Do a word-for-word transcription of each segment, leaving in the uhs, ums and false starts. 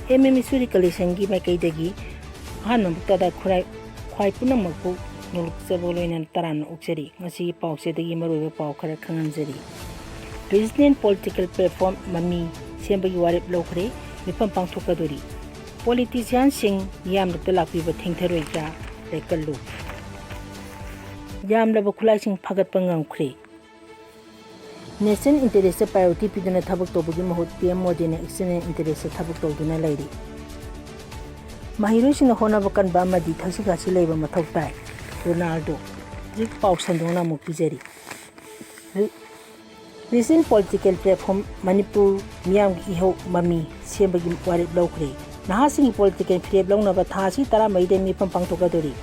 M M ꯏꯁꯨ ꯔꯤꯀꯂꯦꯛꯁꯟꯒꯤ ꯃꯥꯏꯀꯩꯗꯒꯤ ꯑꯍꯥꯟꯕ ꯃꯛꯇꯗ ꯈꯨꯔꯥꯏ ꯈ꯭ꯋꯥꯏ ꯄꯨꯝꯅꯃꯛꯄꯨ ꯅꯣꯂꯨꯛꯆꯕ ꯂꯣꯏꯅꯅ ꯇꯔꯥꯝꯅ ꯑꯣꯛꯆꯔꯤ꯫ ꯉꯁꯤꯒꯤ ꯄꯥꯎꯆꯦꯗꯒꯤ ꯃꯔꯨꯑꯣꯏꯕ ꯄꯥꯎ ꯈꯔ ꯈꯪꯍꯟꯖꯔꯤ꯫ ꯔꯤꯖꯅꯦꯜ ꯄꯣꯂꯤꯇꯤꯀꯦꯜ ꯄ꯭ꯂꯦꯠꯐꯣꯝ ꯃꯃꯤ ꯁꯦꯝꯕꯒꯤ ꯋꯥꯔꯦꯞ ꯂꯧꯈ꯭ꯔꯦ꯫ ꯃꯤꯐꯝ ꯄꯥꯡꯊꯣꯛꯀꯗꯣꯔꯤ꯫ ꯄꯣꯂꯤꯇꯤꯁꯤꯌꯥꯟꯁꯤꯡ ꯃꯤꯌꯥꯝꯂꯛꯇ ꯂꯥꯛꯄꯤꯕ ꯊꯦꯡꯊꯔꯣꯏꯗ꯭ꯔꯥ? ꯂꯩꯀꯜꯂꯨ꯫ ꯌꯥꯝꯂꯕ ꯈꯨꯠꯂꯥꯏꯁꯤꯡ ꯐꯒꯠꯄ ꯉꯝꯈ꯭ꯔꯦ꯫ ꯅꯦꯁꯅꯦꯜ ꯏꯟꯇꯔꯦꯁꯇ ꯄ꯭ꯔꯥꯏꯌꯣꯔꯤꯇꯤ ꯄꯤꯗꯨꯅ ꯊꯕꯛ ꯇꯧꯕꯒꯤ ꯃꯍꯨꯠ ꯄꯤ ꯑꯦꯝ ꯃꯣꯗꯤꯅ ꯑꯦꯛꯁꯇꯔꯅꯦꯜ ꯏꯟꯇꯔꯦꯁꯇ ꯊꯕꯛ ꯇꯧꯗꯨꯅ ꯂꯩꯔꯤ꯫ ꯃꯍꯩꯔꯣꯏꯁꯤꯡꯅ ꯍꯣꯠꯅꯕ ꯀꯟꯕ ꯑꯃꯗꯤ ꯊꯛꯁꯤ ꯈꯥꯁꯤ ꯂꯩꯕ ꯃꯊꯧ ꯇꯥꯏ꯫ ꯔꯣꯅꯥꯜꯗꯣ꯫ ꯍꯧꯖꯤꯛ ꯄꯥꯎ ꯁꯟꯗꯣꯛꯅ ꯑꯃꯨꯛ ꯄꯤꯖꯔꯤ꯫ ꯔꯤ-, ꯔꯤꯖꯅꯦꯜ ꯄꯣꯂꯤꯇꯤꯀꯦꯜ ꯄ꯭ꯂꯦꯠꯐꯣꯝ ꯃꯅꯤꯄꯨꯔ ꯃꯤꯌꯥꯝꯒꯤ ꯏꯍꯧ ꯃꯃꯤ ꯁꯦꯝꯕꯒꯤ ꯋꯥꯔꯦꯞ ꯂꯧꯈ꯭ꯔꯦ꯫ ꯅꯍꯥꯁꯤꯡꯒꯤ ꯄꯣꯂꯤꯇꯤꯀꯦꯜ ꯐꯤꯔꯦꯞ ꯂꯧꯅꯕ ꯊꯥ ꯑꯁꯤ ꯇꯔꯥꯃꯔꯤꯗ ꯃꯤꯐꯝ ꯄꯥꯡꯊꯣꯛꯀꯗꯧꯔꯤ꯫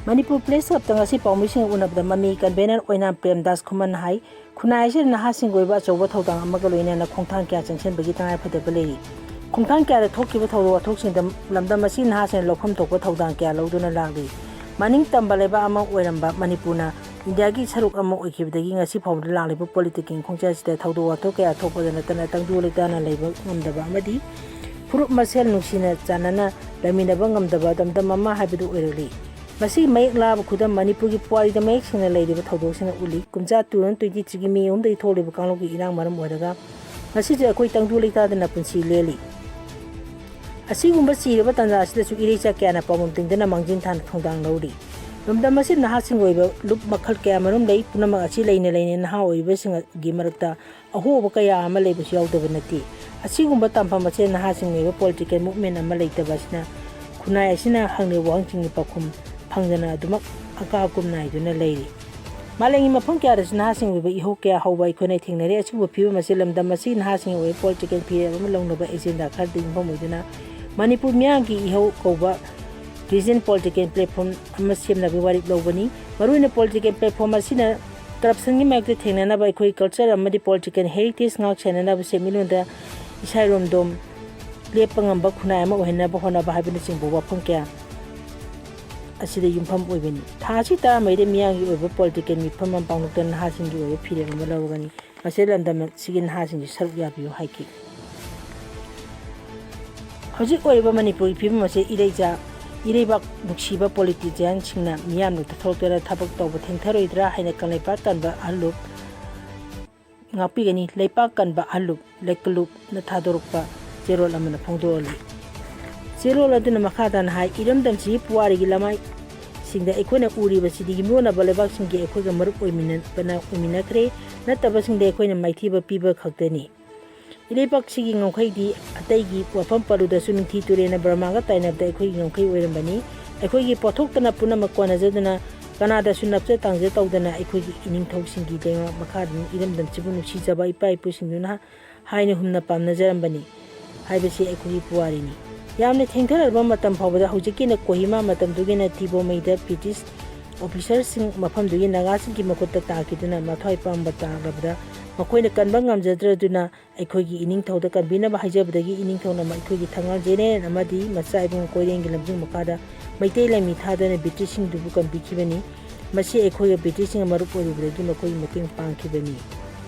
ꯃꯅꯤꯄꯨꯔ ꯄ꯭ꯔꯦꯁ ꯀ꯭ꯂꯕꯇ ꯉꯁꯤ ꯄꯥꯎꯃꯤꯁꯤꯡꯒ ꯎꯅꯕꯗ ꯃꯃꯤ ꯀꯟꯚꯦꯅꯔ ꯑꯣꯏꯅꯥꯝ ꯄ꯭ꯔꯦꯝꯗꯥꯁ ꯈꯨꯃꯟꯅ ꯍꯥꯏ, ꯈꯨꯟꯅꯥꯏ ꯑꯁꯤꯗ ꯅꯍꯥꯁꯤꯡꯒꯤ ꯑꯣꯏꯕ ꯑꯆꯧꯕ ꯊꯧꯗꯥꯡ ꯑꯃꯒ ꯂꯣꯏꯅꯅ ꯈꯣꯡꯊꯥꯡ ꯀꯌꯥ ꯆꯪꯁꯤꯟꯕꯒꯤ ꯇꯉꯥꯏꯐꯗꯕ ꯂꯩꯔꯤ꯫ ꯈꯣꯡꯊꯥꯡ ꯀꯌꯥꯗ ꯊꯣꯛꯈꯤꯕ ꯊꯧꯗꯣꯛ ꯋꯥꯊꯣꯛꯁꯤꯡꯗ ꯂꯝꯗꯝ ꯑꯁꯤ ꯅꯍꯥꯁꯤꯡꯅ ꯂꯧꯐꯝ ꯊꯣꯛꯄ ꯊꯧꯗꯥꯡ ꯀꯌꯥ ꯂꯧꯗꯨꯅ ꯂꯥꯛꯂꯤ꯫ ꯃꯅꯤꯡ ꯇꯝꯕ ꯂꯩꯕꯥꯛ ꯑꯃ ꯑꯣꯏꯔꯝꯕ ꯃꯅꯤꯄꯨꯔꯅ ꯏꯟꯗꯤꯌꯥꯒꯤ ꯁꯔꯨꯛ ꯑꯃ ꯑꯣꯏꯈꯤꯕꯗꯒꯤ ꯉꯁꯤ ꯐꯥꯎꯕꯗ ꯂꯥꯛꯂꯤꯕ ꯄꯣꯂꯤꯇꯤꯀꯦꯜ ꯈꯣꯡꯆꯠ ꯑꯁꯤꯗ ꯊꯧꯗꯣꯛ ꯋꯥꯊꯣꯛ ꯀꯌꯥ ꯊꯣꯛꯄꯗ ꯅꯠꯇꯅ ꯇꯪꯗꯨ ꯂꯩꯇꯥꯅ ꯂꯩꯕ ꯉꯝꯗꯕ ꯑꯃꯗꯤ ꯐꯨꯔꯨꯞ ꯃꯁꯦꯜ ꯅꯨꯡꯁꯤꯅ ꯆꯥꯟꯅꯅ ꯂꯩꯃꯤꯟꯅꯕ ꯉꯝꯗꯕ ꯗꯝꯗꯝ ꯑꯃ ꯍꯥꯏꯕꯗꯨ ꯑꯣꯏꯔꯛꯂꯤ꯫ ꯃꯁꯤꯒꯤ ꯃꯌꯦꯛ ꯂꯥꯕ ꯈꯨꯗꯝ ꯃꯅꯤꯄꯨꯔꯒꯤ ꯄꯨꯋꯥꯔꯤꯗ ꯃꯌꯦꯛ ꯁꯦꯡꯅ ꯂꯩꯔꯤꯕ ꯊꯧꯗꯣꯛꯁꯤꯡꯅ ꯎꯠꯂꯤ꯫ ꯀꯨꯝꯖꯥ two thousand twenty three ꯒꯤ ꯃꯦ ꯑꯍꯨꯝꯗꯒꯤ ꯊꯣꯛꯂꯤꯕ ꯀꯥꯡꯂꯨꯞꯀꯤ ꯏꯔꯥꯡ ꯃꯔꯝ ꯑꯣꯏꯔꯒ ꯉꯁꯤꯁꯨ ꯑꯩꯈꯣꯏ ꯇꯪꯗꯨ ꯂꯩꯇꯥꯗꯅ ꯄꯨꯟꯁꯤ ꯂꯦꯜꯂꯤ꯫ ꯑꯁꯤꯒꯨꯝꯕ ꯆꯤꯔꯕ ꯇꯥꯟꯖꯥ ꯑꯁꯤꯗꯁꯨ ꯏꯔꯩꯆꯥ ꯀꯌꯥꯅ ꯄꯥꯎꯃꯝ ꯇꯤꯡꯗꯨꯅ ꯃꯥꯡꯖꯤꯟ ꯊꯥꯅ ꯊꯧꯗꯥꯡ ꯂꯧꯔꯤ꯫ ꯂꯝꯗꯝ ꯑꯁꯤꯗ ꯅꯍꯥꯁꯤꯡ ꯑꯣꯏꯕ ꯂꯨꯞ ꯃꯈꯜ ꯀꯌꯥ ꯃꯔꯨꯝ ꯂꯩ꯫ ꯄꯨꯝꯅꯃꯛ ꯑꯁꯤ ꯂꯩꯅ ꯂꯩꯅ ꯅꯍꯥ ꯑꯣꯏꯔꯤꯕꯁꯤꯡꯒꯤ ꯃꯔꯛꯇ ꯑꯍꯣꯕ ꯀꯌꯥ ꯑꯃ ꯂꯩꯕꯁꯨ ꯌꯥꯎꯗꯕ ꯅꯠꯇꯦ꯫ ꯑꯁꯤꯒꯨꯝꯕ ꯇꯥꯟꯐꯝ ꯑꯁꯤꯗ ꯅꯍꯥꯁꯤꯡꯒꯤ ꯑꯣꯏꯕ ꯄꯣꯂꯤꯇꯤꯀꯦꯜ ꯃꯨꯚꯃꯦꯟ ꯑꯃ ꯂꯩꯇꯕ ꯑꯁꯤꯅ ꯈꯨꯟꯅꯥꯏ ꯑꯁꯤꯅ ꯍꯪꯂꯤꯕ ꯋꯥꯍꯪꯁꯤꯡꯒꯤ ꯄꯥꯎꯈꯨꯝ ꯐꯪꯗꯅ ꯑꯗꯨꯃꯛ ꯑꯀꯥ ꯑꯀꯨꯝ ꯅꯥꯏꯗꯨꯅ ꯂꯩꯔꯤ꯫ ꯃꯥꯂꯦꯝꯒꯤ ꯃꯐꯝ ꯀꯌꯥꯗꯁꯨ ꯅꯍꯥꯁꯤꯡꯒꯤ ꯑꯣꯏꯕ ꯏꯍꯧ ꯀꯌꯥ ꯍꯧꯕ ꯑꯩꯈꯣꯏꯅ ꯊꯦꯡꯅꯔꯤ꯫ ꯑꯁꯤꯒꯨꯝꯕ ꯐꯤꯕꯝ ꯑꯁꯤ ꯂꯝꯗꯝ ꯑꯁꯤ ꯅꯍꯥꯁꯤꯡꯒꯤ ꯑꯣꯏꯕ ꯄꯣꯂꯤꯇꯤꯀꯦꯜ ꯐꯤꯔꯦꯞ ꯑꯃ ꯂꯧꯅꯕ ꯑꯦꯖꯦꯟꯗꯥ ꯈꯔꯗ ꯌꯨꯝꯐꯝ ꯑꯣꯏꯗꯨꯅ ꯃꯅꯤꯄꯨꯔ ꯃꯤꯌꯥꯝꯒꯤ ꯏꯍꯧ ꯀꯧꯕ ꯔꯤꯖꯅꯦꯜ ꯄꯣꯂꯤꯇꯤꯀꯦꯜ ꯄ꯭ꯂꯦꯠꯐꯣꯝ ꯑꯃ ꯁꯦꯝꯅꯕꯒꯤ ꯋꯥꯔꯦꯞ ꯂꯧꯕꯅꯤ꯫ ꯃꯔꯨꯑꯣꯏꯅ ꯄꯣꯂꯤꯇꯤꯀꯦꯜ ꯄ꯭ꯂꯦꯠꯐꯣꯝ ꯑꯁꯤꯅ ꯀꯔꯞꯁꯟꯒꯤ ꯃꯥꯌꯣꯛꯇ ꯊꯦꯡꯅꯅꯕ ꯑꯩꯈꯣꯏ ꯀꯜꯆꯔ ꯑꯃꯗꯤ ꯄꯣꯂꯤꯇꯤꯀꯦꯜ ꯍꯦꯔꯤꯇꯦꯖ ꯉꯥꯛ ꯁꯦꯟꯅꯅꯕ ꯁꯦꯟꯃꯤꯠꯂꯣꯟꯗ ꯏꯁꯥ ꯏꯔꯣꯝꯗꯣꯝ ꯂꯦꯞꯄ ꯉꯝꯕ ꯈꯨꯟꯅꯥꯏ ꯑꯃ ꯑꯣꯏꯍꯟꯅꯕ ꯍꯣꯠꯅꯕ ꯍꯥꯏꯕꯅꯆꯤꯡꯕ ꯋꯥꯐꯝ ꯀꯌꯥ ꯑꯁꯤꯗ ꯌꯨꯝꯐꯝ ꯑꯣꯏꯕꯅꯤ꯫ ꯊꯥ ꯑꯁꯤ ꯇꯔꯥꯃꯔꯤꯗ ꯃꯤꯌꯥꯝꯒꯤ ꯑꯣꯏꯕ ꯄꯣꯂꯤꯇꯤꯀꯦꯜ ꯃꯤꯐꯝ ꯑꯃ ꯄꯥꯡꯊꯣꯛꯇꯨꯅ ꯅꯍꯥꯁꯤꯡꯒꯤ ꯑꯣꯏꯕ ꯐꯤꯔꯦꯞ ꯑꯃ ꯂꯧꯔꯒꯅꯤ꯫ ꯃꯁꯤꯗ ꯂꯝꯗꯝ ꯑꯁꯤꯒꯤ ꯅꯍꯥꯁꯤꯡꯁꯨ ꯁꯔꯨꯛ ꯌꯥꯕꯤꯌꯨ ꯍꯥꯏꯈꯤ꯫ ꯍꯧꯖꯤꯛ ꯑꯣꯏꯔꯤꯕ ꯃꯅꯤꯄꯨꯔꯒꯤ ꯐꯤꯕꯝ ꯑꯁꯤ ꯏꯔꯩꯆꯥ, ꯏꯔꯩꯕꯥꯛ ꯅꯨꯡꯁꯤꯕ ꯄꯣꯂꯤꯇꯤꯁꯤꯌꯥꯟꯁꯤꯡꯅ ꯃꯤꯌꯥꯝꯗ ꯊꯣꯛꯂꯛꯇꯨꯅ ꯊꯕꯛ ꯇꯧꯕ ꯊꯦꯡꯊꯔꯣꯏꯗ꯭ꯔꯥ ꯍꯥꯏꯅ ꯀꯪꯂꯩꯄꯥꯛ ꯀꯟꯕ ꯑꯍꯜ ꯂꯨꯞ, ꯉꯥꯛꯄꯤꯒꯅꯤ꯫ ꯂꯩꯄꯥꯛ ꯀꯟꯕ ꯑꯍꯜ ꯂꯨꯞ, ꯂꯩꯀꯂꯨꯞꯅ ꯊꯥꯗꯣꯔꯛꯄ ꯆꯦꯔꯣꯜ ꯑꯃꯅ ꯐꯣꯡꯗꯣꯛꯍꯜꯂꯤ꯫ ꯆꯦꯔꯣꯜ ꯑꯗꯨꯅ ꯃꯈꯥ ꯇꯥꯅ ꯍꯥꯏ, ꯏꯔꯝꯗꯝꯁꯤꯒꯤ ꯄꯨꯋꯥꯔꯤꯒꯤ ꯂꯃꯥꯏꯁꯤꯡꯗ ꯑꯩꯈꯣꯏꯅ ꯎꯔꯤꯕꯁꯤꯗꯤ ꯌꯨꯝꯂꯣꯟꯅꯕ ꯂꯩꯕꯥꯛꯁꯤꯡꯒꯤ ꯑꯩꯈꯣꯏꯒ ꯃꯔꯨꯞ ꯑꯣꯏꯃꯤꯟꯅꯕꯅ ꯑꯣꯏꯃꯤꯟꯅꯈ꯭ꯔꯦ, ꯅꯠꯇꯕꯁꯤꯡꯗ ꯑꯩꯈꯣꯏꯅ ꯃꯥꯏꯊꯤꯕ ꯄꯤꯕ ꯈꯛꯇꯅꯤ꯫ ꯏꯔꯩꯄꯥꯛꯁꯤꯒꯤ ꯉꯝꯈꯩꯗꯤ ꯑꯇꯩꯒꯤ ꯋꯥꯐꯝ ꯄꯜꯂꯨꯗꯁꯨ ꯅꯤꯡꯊꯤ ꯇꯨꯔꯦꯜꯅ ꯕꯔꯃꯥꯒ ꯇꯥꯏꯅꯕꯗ ꯑꯩꯈꯣꯏꯒꯤ ꯉꯝꯈꯩ ꯑꯣꯏꯔꯝꯕꯅꯤ꯫ ꯑꯩꯈꯣꯏꯒꯤ ꯄꯣꯠꯊꯣꯛꯇꯅ ꯄꯨꯝꯅꯃꯛ ꯀꯣꯟꯅꯖꯗꯨꯅ ꯀꯅꯥꯗꯁꯨ ꯅꯞꯆ ꯇꯥꯡꯖ ꯇꯧꯗꯅ ꯑꯩꯈꯣꯏꯒꯤ ꯏꯅꯤꯡꯊꯧꯁꯤꯡꯒꯤ ꯂꯩꯉꯥꯛ ꯃꯈꯥꯗꯅꯤ ꯏꯔꯝꯗꯝꯁꯤꯕꯨ ꯅꯨꯡꯁꯤꯖꯕ ꯏꯄꯥ ꯏꯄꯨꯁꯤꯡꯗꯨꯅ ꯍꯥꯏꯅ ꯍꯨꯝꯅ ꯄꯥꯝꯅꯖꯔꯝꯕꯅꯤ ꯍꯥꯏꯕꯁꯤ ꯑꯩꯈꯣꯏꯒꯤ ꯄꯨꯋꯥꯔꯤꯅꯤ꯫ ꯌꯥꯝꯅ ꯊꯦꯡꯊꯔꯕ ꯃꯇꯝ ꯐꯥꯎꯕꯗ ꯍꯧꯖꯤꯛꯀꯤꯅ ꯀꯣꯍꯤꯃꯥ, ꯃꯇꯝꯗꯨꯒꯤꯅ ꯇꯤꯕꯣꯃꯩꯗ ꯕ꯭ꯔꯤꯇꯤꯁ ꯑꯣꯐꯤꯁꯔꯁꯤꯡ ꯃꯐꯝꯗꯨꯒꯤ ꯅꯥꯒꯥꯁꯤꯡꯒꯤ ꯃꯈꯨꯠꯇ ꯇꯥꯈꯤꯗꯨꯅ ꯃꯊ꯭ꯋꯥꯏ ꯄꯥꯡꯕ ꯇꯥꯔꯕꯗ ꯃꯈꯣꯏꯅ ꯀꯟꯕ ꯉꯝꯖꯗ꯭ꯔꯗꯨꯅ ꯑꯩꯈꯣꯏꯒꯤ ꯏꯅꯤꯡꯊꯧꯗ ꯀꯟꯕꯤꯅꯕ ꯍꯥꯏꯖꯕꯗꯒꯤ ꯏꯅꯤꯡꯊꯧꯅ ꯑꯩꯈꯣꯏꯒꯤ ꯊꯪꯒꯥꯜ ꯖꯦꯅꯦꯔꯦꯜ ꯑꯃꯗꯤ ꯃꯆꯥ ꯏꯕꯨꯡ ꯀꯣꯏꯔꯦꯡꯒꯤ ꯂꯝꯖꯤꯡ ꯃꯈꯥꯗ ꯃꯩꯇꯩ ꯂꯥꯟꯃꯤ ꯊꯥꯗꯨꯅ ꯕ꯭ꯔꯤꯇꯤꯁꯁꯤꯡꯗꯨꯕꯨ ꯀꯟꯕꯤꯈꯤꯕꯅꯤ꯫ ꯃꯁꯤ ꯑꯩꯈꯣꯏꯒ ꯕ꯭ꯔꯤꯇꯤꯁꯁꯤꯡꯒ ꯃꯔꯨꯞ ꯑꯣꯏꯔꯨꯕꯗꯒꯤ ꯃꯈꯣꯏꯒꯤ ꯃꯇꯦꯡ ꯄꯥꯡꯈꯤꯕꯅꯤ꯫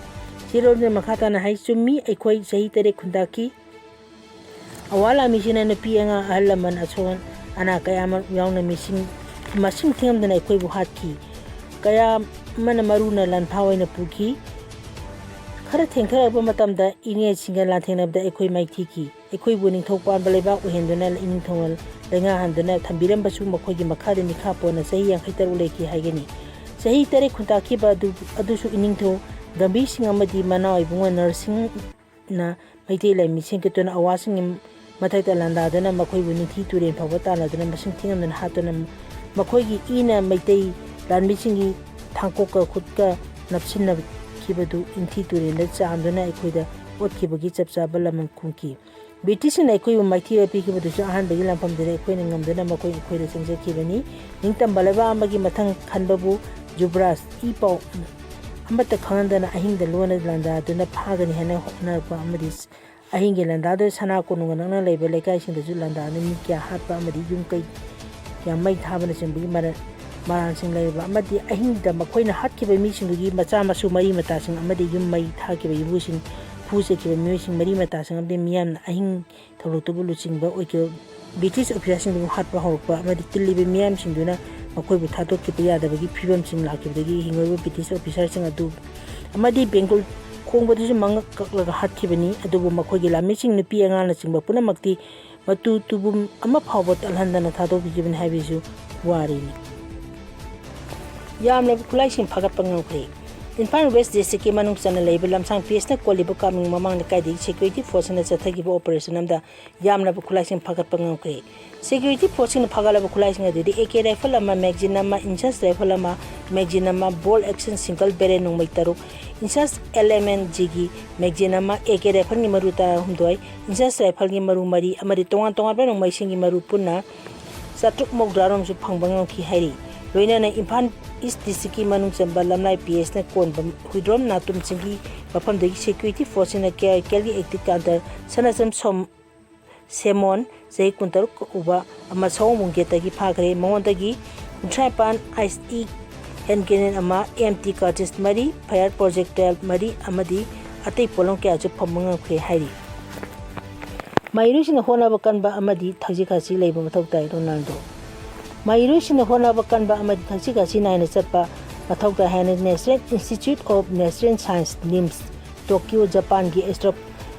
ꯆꯦꯔꯣꯜꯗꯨꯅ ꯃꯈꯥ ꯇꯥꯅ ꯍꯥꯏ, ꯆꯨꯝꯃꯤ, ꯑꯩꯈꯣꯏ ꯆꯍꯤ ꯇꯔꯦꯠ ꯈꯨꯟꯇꯥꯛꯈꯤ꯫ ꯑꯋꯥ ꯂꯥꯟꯃꯤꯁꯤꯡꯅ ꯅꯨꯄꯤ, ꯑꯉꯥꯡ, ꯑꯍꯜ ꯂꯃꯟ, ꯑꯁꯣꯟ ꯑꯅꯥ ꯀꯌꯥ ꯑꯃ ꯌꯥꯎꯅ ꯃꯤꯁꯤꯡ, ꯃꯁꯤꯡ ꯊꯤꯉꯝꯗꯅ ꯑꯩꯈꯣꯏꯕꯨ ꯍꯥꯠꯈꯤ꯫ ꯀꯌꯥ ꯑꯃꯅ ꯃꯔꯨꯅ ꯂꯥꯟꯐꯥ ꯑꯣꯏꯅ ꯄꯨꯈꯤ꯫ ꯈꯔ ꯊꯦꯡꯊꯔꯛꯄ ꯃꯇꯝꯗ ꯏꯪꯔꯦꯖꯁꯤꯡꯒ ꯂꯥꯟꯊꯦꯡꯅꯕꯗ ꯑꯩꯈꯣꯏ ꯃꯥꯏꯊꯤꯈꯤ꯫ ꯑꯩꯈꯣꯏꯕꯨ ꯅꯤꯡꯊꯧ ꯄꯥꯟꯕ ꯂꯩꯕꯥꯛ ꯑꯣꯏꯍꯟꯗꯨꯅ ꯏꯅꯤꯡꯊꯧꯅ ꯂꯩꯉꯥꯛꯍꯟꯗꯨꯅ ꯊꯝꯕꯤꯔꯝꯕꯁꯨ ꯃꯈꯣꯏꯒꯤ ꯃꯈꯥꯗ ꯃꯤꯈꯥ ꯄꯣꯟꯅ ꯆꯍꯤ ꯌꯥꯡꯈꯩ ꯇꯔꯨꯛ ꯂꯩꯈꯤ ꯍꯥꯏꯒꯅꯤ꯫ ꯆꯍꯤ ꯇꯔꯦꯠ ꯈꯨꯟꯇꯥꯛꯈꯤꯕ ꯑꯗꯨ, ꯑꯗꯨꯁꯨ ꯏꯅꯤꯡꯊꯧ ꯒꯝꯚꯤꯔ ꯁꯤꯡ ꯑꯃꯗꯤ ꯃꯅꯥꯎ ꯏꯕꯨꯡꯉꯣ ꯅꯔꯁꯤꯡꯅ ꯃꯩꯇꯩ ꯂꯥꯟꯃꯤ ꯁꯦꯝꯒꯠꯇꯨꯅ ꯑꯋꯥꯁꯤꯡꯒꯤ ꯃꯊꯛꯇ ꯂꯥꯟꯗꯥꯗꯨꯅ ꯃꯈꯣꯏꯕꯨ ꯅꯤꯡꯊꯤ ꯇꯨꯔꯦꯜ ꯐꯥꯎꯕ ꯇꯥꯟꯅꯗꯨꯅ ꯃꯁꯤꯡ ꯊꯤꯉꯝꯗꯅ ꯍꯥꯠꯇꯨꯅ ꯃꯈꯣꯏꯒꯤ ꯏꯅ ꯃꯩꯇꯩ ꯂꯥꯟꯃꯤꯁꯤꯡꯒꯤ ꯊꯥꯡꯀꯣꯛꯀ ꯈꯨꯠꯀ ꯅꯞꯁꯤꯟꯅꯈꯤꯕꯗꯨ ꯏꯪꯊꯤ ꯇꯨꯔꯦꯜꯗ ꯆꯥꯝꯗꯨꯅ ꯑꯩꯈꯣꯏꯗ ꯑꯣꯠꯈꯤꯕꯒꯤ ꯆꯞ ꯆꯥꯕ ꯂꯃꯟ ꯈꯨꯝꯈꯤ꯫ ꯕ꯭ꯔꯤꯇꯤꯁꯁꯤꯡꯅ ꯑꯩꯈꯣꯏꯕꯨ ꯃꯥꯏꯊꯤꯕ ꯄꯤꯈꯤꯕꯗꯨꯁꯨ ꯑꯍꯥꯟꯕꯒꯤ ꯂꯥꯟꯐꯝꯗꯨꯗ ꯑꯩꯈꯣꯏꯅ ꯉꯝꯗꯨꯅ ꯃꯈꯣꯏ ꯑꯩꯈꯣꯏꯗ ꯆꯪꯖꯈꯤꯕꯅꯤ꯫ ꯅꯤꯡꯇꯝꯕ ꯂꯩꯕꯥꯛ ꯑꯃꯒꯤ ꯃꯊꯪ ꯈꯟꯕꯕꯨ ꯖꯨꯕ꯭ꯔꯥꯖ ꯏ ꯄꯥꯎ ꯑꯃꯠꯇ ꯈꯪꯍꯟꯗꯅ ꯑꯍꯤꯡꯗ ꯂꯣꯟꯅ ꯂꯥꯟꯗꯥꯗꯨꯅ ꯐꯥꯒꯅꯤ ꯍꯥꯏꯅ ꯍꯣꯠꯅꯔꯛꯄ ꯑꯃꯗꯤ ꯑꯍꯤꯡꯒꯤ ꯂꯥꯟꯗꯥꯗꯨꯗ ꯁꯅꯥ ꯀꯣꯅꯨꯡꯒ ꯅꯛꯅ ꯂꯩꯕ ꯂꯩꯀꯥꯏꯁꯤꯡꯗꯁꯨ ꯂꯥꯟꯗꯥꯗꯨꯅ ꯃꯤ ꯀꯌꯥ ꯍꯥꯠꯄ ꯑꯃꯗꯤ ꯌꯨꯝ ꯀꯩ ꯀꯌꯥ ꯃꯩ ꯊꯥꯕꯅꯆꯤꯡꯕꯒꯤ ꯃꯔ-, ꯃꯔꯥꯜꯁꯤꯡ ꯂꯩꯔꯕ ꯑꯃꯗꯤ ꯑꯍꯤꯡꯗ ꯃꯈꯣꯏꯅ ꯍꯥꯠꯈꯤꯕ ꯃꯤꯁꯤꯡꯗꯨꯒꯤ ꯃꯆꯥ ꯃꯁꯨ ꯃꯔꯤ ꯃꯇꯥꯁꯤꯡ ꯑꯃꯗꯤ ꯌꯨꯝ ꯃꯩ ꯊꯥꯈꯤꯕ ꯌꯨꯝꯕꯨꯁꯤꯡ ꯄꯨ ꯆꯠꯈꯤꯕ ꯃꯤꯑꯣꯏꯁꯤꯡ ꯃꯔꯤ ꯃꯇꯥꯁꯤꯡ ꯑꯃꯗꯤ ꯃꯤꯌꯥꯝꯅ ꯑꯍꯤꯡ ꯊꯧꯗꯣꯛꯇꯕꯨ ꯂꯨꯆꯤꯡꯕ ꯑꯣꯏꯈꯤꯕ ꯕ꯭ꯔꯤꯇꯤꯁ ꯑꯣꯐꯤꯁꯥꯔꯁꯤꯡꯗꯨꯕꯨ ꯍꯥꯠꯄ ꯍꯧꯔꯛꯄ ꯑꯃꯗꯤ ꯇꯤꯜꯂꯤꯕ ꯃꯤꯌꯥꯝꯁꯤꯡꯗꯨꯅ ꯃꯈꯣꯏꯕꯨ ꯊꯥꯗꯣꯛꯈꯤꯕ ꯌꯥꯗꯕꯒꯤ ꯐꯤꯕꯝꯁꯤꯡ ꯂꯥꯛꯈꯤꯕꯗꯒꯤ ꯍꯤꯡꯍꯧꯔꯤꯕ ꯕ꯭ꯔꯤꯇꯤꯁ ꯑꯣꯐꯤꯁꯥꯔꯁꯤꯡ ꯑꯗꯨ ꯑꯃꯗꯤ ꯕꯦꯡꯒꯨꯜ ꯈꯣꯡꯕꯗꯁꯨ ꯃꯉꯛ ꯀꯛꯂꯒ ꯍꯥꯠꯈꯤꯕꯅꯤ꯫ ꯑꯗꯨꯕꯨ ꯃꯈꯣꯏꯒꯤ ꯂꯥꯟꯃꯤꯁꯤꯡ ꯅꯨꯄꯤ ꯑꯉꯥꯡꯅꯆꯤꯡꯕ ꯄꯨꯝꯅꯃꯛꯇꯤ ꯃꯇꯨ ꯇꯨꯕꯨꯝ ꯑꯃ ꯐꯥꯎꯕ ꯇꯠꯍꯟꯗꯅ ꯊꯥꯗꯣꯛꯄꯤꯈꯤꯕꯅꯤ ꯍꯥꯏꯕꯁꯤꯁꯨ ꯋꯥꯔꯤꯅꯤ꯫ ꯌꯥꯝꯂꯕ ꯈꯨꯠꯂꯥꯏꯁꯤꯡ ꯐꯥꯒꯠꯄ ꯉꯝꯈ꯭ꯔꯦ꯫ ꯏꯝꯐꯥꯜ ꯋꯦꯁ ꯗꯤꯁꯇ꯭ꯔꯤꯛꯀꯤ ꯃꯅꯨꯡ ꯆꯟꯅ ꯂꯩꯕ ꯂꯝꯁꯥꯡ ꯄꯤ ꯑꯦꯁꯅ ꯀꯣꯜꯂꯤꯕ ꯀꯥꯃꯤꯡ ꯃꯃꯥꯡ ꯂꯩꯀꯥꯏꯗꯒꯤ ꯁꯦꯀ꯭ꯌꯨꯔꯤꯇꯤ ꯐꯣꯔꯁꯁꯤꯡꯅ ꯆꯠꯊꯈꯤꯕ ꯑꯣꯄꯔꯦꯁꯟ ꯑꯃꯗ ꯌꯥꯝꯂꯕ ꯈꯨꯠꯂꯥꯏꯁꯤꯡ ꯐꯥꯒꯠꯄ ꯉꯝꯈ꯭ꯔꯦ꯫ ꯁꯦꯀ꯭ꯌꯨꯔꯤꯇꯤ ꯐꯣꯔꯁꯁꯤꯡꯅ ꯐꯥꯒꯠꯂꯕ ꯈꯨꯠꯂꯥꯏꯁꯤꯡ ꯑꯗꯨꯗꯤ ꯑꯦ ꯀꯦ ꯔꯥꯏꯐꯜ ꯑꯃ, ꯃꯦꯒꯖꯤꯟ ꯑꯃ, ꯏꯟꯁꯥꯁ ꯔꯥꯏꯐꯜ ꯑꯃ, ꯃꯦꯒꯖꯤꯟ ꯑꯃ, ꯕꯣꯜ ꯑꯦꯛꯁꯟ ꯁꯤꯡꯒꯜ ꯕꯦꯔꯦꯜ ꯅꯣꯡꯃꯩ ꯇꯔꯨꯛ, ꯏꯟꯁꯥꯁ ꯑꯦꯜ ꯑꯦꯝ ꯑꯦꯟ ꯖꯤꯒꯤ ꯃꯦꯒꯖꯤꯟ ꯑꯃ, ꯑꯦ ꯀꯦ ꯔꯥꯏꯐꯜꯒꯤ ꯃꯔꯨ ꯇꯔꯥꯍꯨꯝꯗꯣꯏ, ꯏꯟꯁꯥꯁ ꯔꯥꯏꯐꯜꯒꯤ ꯃꯔꯨ ꯃꯔꯤ ꯑꯃꯗꯤ ꯇꯣꯉꯥꯟ ꯇꯣꯉꯥꯟꯕ ꯅꯣꯡꯃꯩꯁꯤꯡꯒꯤ ꯃꯔꯨ ꯄꯨꯟꯅ ꯆꯥꯇ꯭ꯔꯨꯛ ꯃꯧꯗ꯭ꯔꯥꯔꯣꯝꯁꯨ ꯐꯪꯕ ꯉꯝꯈꯤ ꯍꯥꯏꯔꯤ꯫ ꯂꯣꯏꯅꯅ ꯏꯝꯐꯥꯜ ꯏꯁ ꯗꯤꯁꯇ꯭ꯔꯤꯛꯀꯤ ꯃꯅꯨꯡ ꯆꯟꯕ ꯂꯝꯂꯥꯏ ꯄꯤ ꯑꯦꯁꯅ ꯀꯣꯟꯕ ꯍꯨꯏꯗ꯭ꯔꯣꯝ ꯅꯥꯇꯨꯝ ꯆꯤꯡꯒꯤ ꯃꯐꯝꯗꯒꯤ ꯁꯦꯀ꯭ꯌꯨꯔꯤꯇꯤ ꯐꯣꯔꯁꯁꯤꯡꯅ ꯀꯦ ꯑꯥꯏ ꯀꯦꯜꯒꯤ ꯑꯦꯛꯇꯤꯡ ꯀꯃꯥꯟꯗꯔ ꯁꯅꯥꯆꯝ ꯁꯣꯝ ꯁꯦꯃꯣꯟ, ꯆꯍꯤ ꯀꯨꯟꯇꯔꯨꯛ ꯀꯧꯕ ꯑꯃ ꯁꯑꯣꯝꯕꯨꯡ ꯒꯦꯠꯇꯒꯤ ꯐꯥꯈ꯭ꯔꯦ꯫ ꯃꯉꯣꯟꯗꯒꯤ ꯀꯨꯟꯊ꯭ꯔꯥ ꯅꯤꯄꯥꯟ ꯑꯥꯏꯁ ꯏ ꯍꯦꯟ ꯒ꯭ꯔꯦꯅꯦꯗ ꯑꯃ, ꯑꯦꯝ ꯇꯤ ꯀꯥꯔꯇ꯭ꯔꯤꯖ ꯃꯔꯤ, ꯐꯥꯌꯔ ꯄ꯭ꯔꯣꯖꯦꯛꯇꯥꯏꯜ ꯃꯔꯤ ꯑꯃꯗꯤ ꯑꯇꯩ ꯄꯣꯠꯂꯝ ꯀꯌꯥꯁꯨ ꯐꯪꯕ ꯉꯝꯈ꯭ꯔꯦ ꯍꯥꯏꯔꯤ꯫ ꯃꯍꯩꯔꯣꯏꯁꯤꯡꯅ ꯍꯣꯠꯅꯕ ꯀꯟꯕ ꯑꯃꯗꯤ ꯊꯛꯁꯤ ꯈꯥꯁꯤ ꯂꯩꯕ ꯃꯊꯧ ꯇꯥꯏ, ꯔꯣꯅꯥꯜꯗꯣ꯫ ꯃꯍꯩꯔꯣꯏꯁꯤꯡꯅ ꯍꯣꯠꯅꯕ ꯀꯟꯕ ꯑꯃꯗꯤ ꯊꯛꯁꯤ ꯈꯥꯁꯤ ꯅꯥꯏꯅ ꯆꯠꯄ ꯃꯊꯧ ꯇꯥꯏ ꯍꯥꯏꯅ National Institute of Natural Science, NINS, Tokyo, ꯖꯄꯥꯟꯒꯤ ꯑꯦꯁꯇ꯭ꯔꯣ-,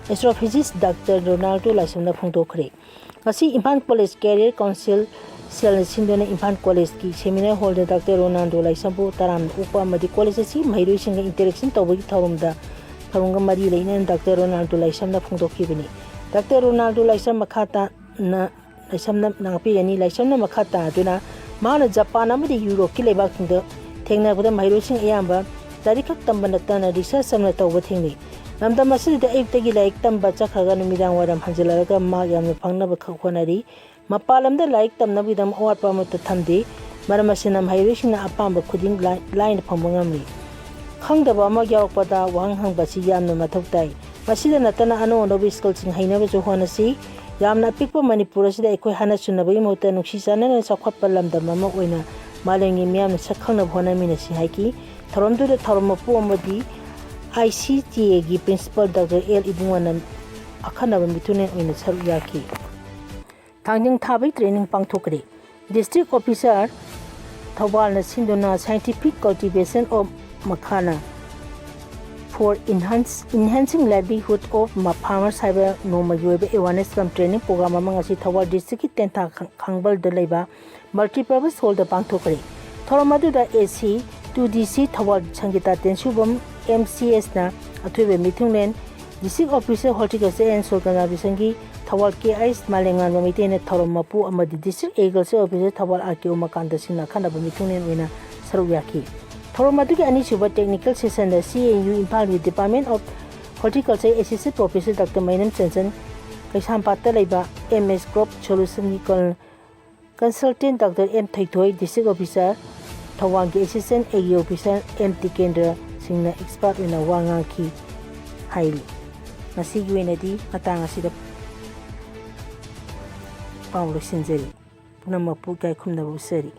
ꯑꯦꯁꯇ꯭ꯔꯣꯐꯤꯖꯤꯁ ꯗꯥꯛꯇꯔ ꯔꯣꯅꯥꯜꯗꯣ ꯂꯥꯏꯁ꯭ꯔꯝꯅ ꯐꯣꯡꯗꯣꯛꯈ꯭ꯔꯦ꯫ ꯉꯁꯤ ꯏꯝꯐꯥꯜ ꯀꯣꯂꯦꯖ ꯀꯦꯔꯤꯌꯔ ꯀꯥꯎꯟꯁꯤꯜ ꯁꯦꯜꯅ ꯁꯤꯟꯗꯨꯅ ꯏꯝꯐꯥꯜ ꯀꯣꯂꯦꯖꯀꯤ ꯁꯦꯃꯤꯅꯥꯔ ꯍꯣꯜꯗ ꯗꯥꯛꯇꯔ ꯔꯣꯅꯥꯜꯗꯣ ꯂꯥꯏꯁ꯭ꯔꯝꯕꯨ ꯇꯔꯥꯝꯅ ꯑꯣꯛꯄ ꯑꯃꯗꯤ ꯀꯣꯂꯦꯖ ꯑꯁꯤ ꯃꯍꯩꯔꯣꯏꯁꯤꯡꯒ interaction ꯇꯧꯕꯒꯤ ꯊꯧꯔꯝꯗ, ꯊꯧꯔꯝꯒ ꯃꯔꯤ ꯂꯩꯅꯅ ꯗꯥꯛꯇꯔ ꯔꯣꯅꯥꯜꯗꯣ ꯂꯥꯏꯁ꯭ꯔꯝꯅ ꯐꯣꯡꯗꯣꯛꯈꯤꯕꯅꯤ꯫ ꯗꯥꯛꯇꯔ ꯔꯣꯅꯥꯜꯗꯣ ꯂꯥꯏꯁ꯭ꯔꯝ ꯃꯈꯥ ꯇꯥꯅ, ꯂꯥꯏꯁ꯭ꯔꯝꯅ ꯉꯥꯛꯄꯤꯒꯅꯤ꯫ ꯂꯥꯏꯁ꯭ꯔꯝꯅ ꯃꯈꯥ ꯇꯥꯗꯨꯅ ꯃꯍꯥꯛꯅ ꯖꯄꯥꯟ ꯑꯃꯗꯤ ꯌꯨꯔꯣꯞꯀꯤ ꯂꯩꯕꯥꯛꯁꯤꯡꯗ ꯊꯦꯡꯅꯕꯗ ꯃꯍꯩꯔꯣꯏꯁꯤꯡ ꯑꯌꯥꯝꯕ ꯂꯥꯏꯔꯤꯛ ꯈꯛ ꯇꯝꯕ ꯅꯠꯇꯅ research ꯑꯃꯅ ꯇꯧꯕ ꯊꯦꯡꯅꯩ꯫ ꯂꯝꯗꯝ ꯑꯁꯤꯗꯗꯤ ꯑꯌꯨꯛꯇꯒꯤ ꯂꯥꯏꯔꯤꯛ ꯇꯝꯕ ꯆꯠꯈ꯭ꯔꯒ ꯅꯨꯃꯤꯗꯥꯡ ꯋꯥꯏꯔꯝ ꯍꯟꯖꯤꯜꯂꯛꯂꯒ ꯃꯥꯔꯛ ꯌꯥꯝꯅ ꯐꯪꯅꯕ ꯈꯛ ꯍꯣꯠꯅꯔꯤ꯫ ꯃꯄꯥꯟ ꯂꯝꯗ ꯂꯥꯏꯔꯤꯛ ꯇꯝꯅꯕꯒꯤꯗꯃꯛ ꯑꯋꯥꯠꯄ ꯑꯃꯠꯇ ꯊꯝꯗꯦ꯫ ꯃꯔꯝ ꯑꯁꯤꯅ ꯃꯍꯩꯔꯣꯏꯁꯤꯡꯅ ꯑꯄꯥꯝꯕ ꯈꯨꯗꯤꯡ ꯂꯥꯏ-, ꯂꯥꯏꯅ ꯐꯪꯕ ꯉꯝꯂꯤ꯫ ꯈꯪꯗꯕ ꯑꯃ ꯌꯥꯎꯔꯛꯄꯗ ꯋꯥꯍꯪ ꯍꯪꯕ ꯑꯁꯤ ꯌꯥꯝꯅ ꯃꯊꯧ ꯇꯥꯏ꯫ ꯃꯁꯤꯗ ꯅꯠꯇꯅ ꯑꯅꯧ ꯑꯅꯧꯕ skillꯁꯤꯡ ꯍꯩꯅꯕꯁꯨ ꯍꯣꯠꯅꯁꯤ꯫ ꯌꯥꯝꯅ ꯑꯄꯤꯛꯄ ꯃꯅꯤꯄꯨꯔ ꯑꯁꯤꯗ ꯑꯩꯈꯣꯏ ꯍꯥꯟꯅ ꯆꯨꯟꯅꯕꯒꯤ ꯃꯍꯨꯠꯇ ꯅꯨꯡꯁꯤ ꯆꯥꯟꯅꯅ ꯆꯥꯎꯈꯠꯄ ꯂꯝꯗꯝ ꯑꯃ ꯑꯣꯏꯅ ꯃꯥꯂꯦꯝꯒꯤ ꯃꯤꯌꯥꯝꯅ ꯁꯛ ꯈꯪꯅꯕ ꯍꯣꯠꯅꯃꯤꯟꯅꯁꯤ ꯍꯥꯏꯈꯤ꯫ ꯊꯧꯔꯝꯗꯨꯗ ꯊꯧꯔꯝ ꯃꯄꯨ ꯑꯃꯗꯤ ꯑꯥꯏ ꯁꯤ ꯇꯤ ꯑꯦꯒꯤ ꯄ꯭ꯔꯤꯟꯁꯤꯄꯥꯜ ꯗꯣꯛꯇꯔ ꯑꯦꯜ ꯏꯕꯨꯡꯉꯣꯅ ꯑꯈꯟꯅꯕ ꯃꯤꯊꯨꯡꯂꯦꯟ ꯑꯣꯏꯅ ꯁꯔꯨꯛ ꯌꯥꯈꯤ꯫ ꯊꯥꯡꯖꯤꯡ ꯊꯥꯕꯒꯤ ꯇ꯭ꯔꯦꯅꯤꯡ ꯄꯥꯡꯊꯣꯛꯈ꯭ꯔꯦ꯫ ꯗꯤꯁꯇ꯭ꯔꯤꯛ ꯑꯣꯐꯤꯁꯥꯔ ꯊꯧꯕꯥꯜꯅ ꯁꯤꯟꯗꯨꯅ Scientific Cultivation of Makhana for Enhance- Enhancing Livelihood of Farmers ꯍꯥꯏꯕ ꯅꯣꯡꯃꯒꯤ ꯑꯣꯏꯕ ꯑꯦꯋꯥꯔꯅꯦꯁ ꯀꯝ ꯇ꯭ꯔꯦꯅꯤꯡ ꯄ꯭ꯔꯣꯒ꯭ꯔꯥꯝ ꯑꯃ ꯉꯁꯤ ꯊꯧꯕꯥꯜ ꯗꯤꯁꯇ꯭ꯔꯤꯛꯀꯤ ꯇꯦꯟꯊꯥ ꯈꯥꯡꯕꯜꯗ ꯂꯩꯕ ꯃꯜꯇꯤꯄꯔꯄꯁ ꯍꯣꯜꯗ ꯄꯥꯡꯊꯣꯛꯈ꯭ꯔꯦ꯫ ꯊꯧꯔꯝ ꯑꯗꯨꯗ ꯑꯦ ꯁꯤ ꯇꯨ ꯗꯤ ꯁꯤ ꯊꯧꯕꯥꯜ ꯁꯪꯒꯤꯇꯥ ꯇꯦꯟꯁꯨꯕꯝ, ꯑꯦꯝ ꯁꯤ ꯑꯦꯁꯅ ꯑꯊꯣꯏꯕ ꯃꯤꯊꯨꯡꯂꯦꯟ, district officer horticulture and soil ꯀꯟꯖꯥꯔꯕꯦꯁꯟꯒꯤ ꯊꯧꯕꯥꯜ ꯀꯦ ꯑꯩꯁ ꯃꯥꯂꯦꯝꯉꯥꯟꯕ ꯃꯩꯇꯩꯅ ꯊꯧꯔꯝ ꯃꯄꯨ ꯑꯃꯗꯤ district agriculture officer Thoubal R K Umakanta ꯁꯤꯡꯅ ꯑꯈꯟꯅꯕ ꯃꯤꯊꯨꯡꯂꯦꯟ ꯑꯣꯏꯅ ꯁꯔꯨꯛ ꯌꯥꯈꯤ꯫ ꯊꯧꯔꯝ ꯑꯗꯨꯒꯤ ꯑꯅꯤꯁꯨꯕ ꯇꯦꯛꯅꯤꯀꯦꯜ ꯁꯦꯁꯟꯗ ꯁꯤ ꯑꯦꯟ ꯌꯨ ꯏꯝꯐꯥꯜꯒꯤ department of horticulture assistant professor doctor Meinam Chanchan, ꯀꯩꯁꯥꯝꯄꯥꯠꯇ ꯂꯩꯕ ꯑꯦꯝ ꯑꯦꯁ ꯀ꯭ꯔꯣꯞ ꯁꯣꯂꯨꯁꯟꯒꯤ ꯀꯟ- consultant doctor M Thoithoi, district officer ꯊꯧꯕꯥꯜꯒꯤ assistant agri officer M Tikendra ꯁꯤꯡꯅ ꯑꯦꯛꯁꯄꯥꯔꯠ ꯑꯣꯏꯅ ꯋꯥ ꯉꯥꯡꯈꯤ ꯍꯥꯏꯔꯤ꯫ ꯉꯁꯤꯒꯤ ꯑꯣꯏꯅꯗꯤ ꯃꯇꯥꯡ ꯑꯁꯤꯗ ꯄꯥꯎ ꯂꯣꯏꯁꯤꯟꯖꯔꯤ꯫ ꯄꯨꯝꯅꯃꯛꯄꯨ ꯏꯀꯥꯏ ꯈꯨꯝꯅꯕ ꯎꯠꯆꯔꯤ꯫